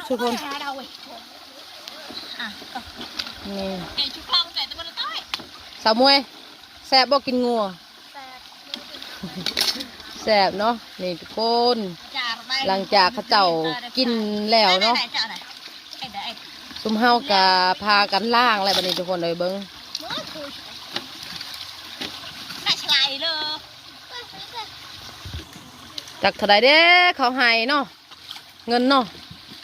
ທຸກຄົນ ນີ້ ສາວມວຍ ແຊບບໍ່ກິນງົວ? ແຊບເນາະ ນີ້ທຸກຄົນ ຫຼັງຈາກເຂົາເຈົ້າກິນແລ້ວເນາະ ຊຸມເຮົາກະພາກັນລ້າງແລ້ວບັດນີ້ທຸກຄົນເອີຍ ເບິ່ງ ຈັກເທົ່າໃດເດ້ ເຂົາໃຫ້ເນາະ ເງິນເນາະ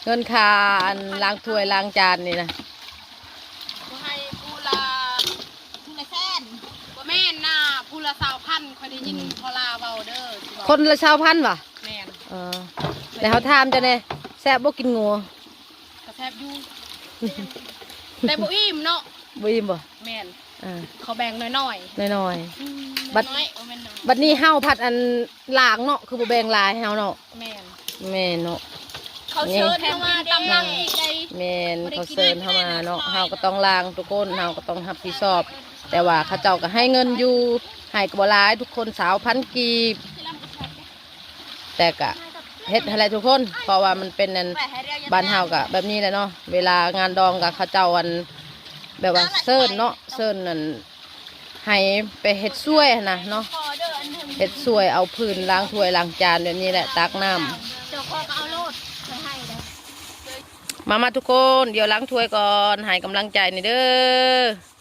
ເງິນຄ່າອັນລ້າງຖ້ວຍລ້າງຈານນີ້ນະ ເຂົາໃຫ້ຜູ້ລະ ຜູ້ລະແສນ ບໍ່ແມ່ນນາ ຜູ້ລະຊາວພັນ ຂ້ອຍໄດ້ຍິນ ອືມ ພໍ່ລາເວົ້າເດີ ຊິບອກ ຄົນລະຊາວພັນຫວາ? ແມ່ນ ເອີ ແລ້ວເຮົາຖາມເຈົ້າແດ່ ແຊບບໍ່ກິນງົວ? ກະແຊບຢູ່ ແຕ່ບໍ່ອີ່ມເນາະ ບໍ່ອີ່ມບໍ່? ແມ່ນ ອ່າ ເຂົາແບ່ງໜ້ອຍໆ ໜ້ອຍໆ ອືມ ບັດ ນ້ອຍໆ ບໍ່ແມ່ນນ້ອຍ ບັດນີ້ເຮົາພັດອັນລ້າງເນາະ ຄືບໍ່ແບ່ງຫຼາຍໃຫ້ເຮົາເນາະ ແມ່ນ ແມ່ນເນາະ ເຂົາເຊີນເຮົາມາເດ້ ແມ່ນ ເຂົາເຊີນເຮົາມາເນາະ ເຮົາກໍຕ້ອງລ້າງທຸກຄົນ ເຮົາກໍຕ້ອງຮັບຜິດຊອບ ແຕ່ວ່າເຂົາເຈົ້າກໍໃຫ້ເງິນຢູ່ ໃຫ້ກໍບໍ່ຫຼາຍທຸກຄົນ ຊາວພັນກີບ ແຕ່ກະເຮັດຫັ້ນແຫຼະທຸກຄົນ ເພາະວ່າມັນເປັນອັນ ບ້ານເຮົາກະແບບນີ້ແຫຼະເນາະ ເວລາງານດອງກະເຂົາເຈົ້າອັນ ແບບວ່າເຊີນເນາະ ເຊີນອັນ ໃຫ້ໄປເຮັດຊ່ວຍຫັ້ນນະເນາະ ເຮັດຊ່ວຍເອົາຜືນລ້າງຖ້ວຍລ້າງຈານແບບນີ້ແຫຼະ ຕັກນ້ຳ ເຈົ້າຂອງກໍເອົາໂລດ ຂ້ອຍໃຫ້ເດີ ມາ ມາທຸກຄົນ ດຽວລ້າງຖ້ວຍກ່ອນ ໃຫ້ກຳລັງໃຈແດ່ເດີ.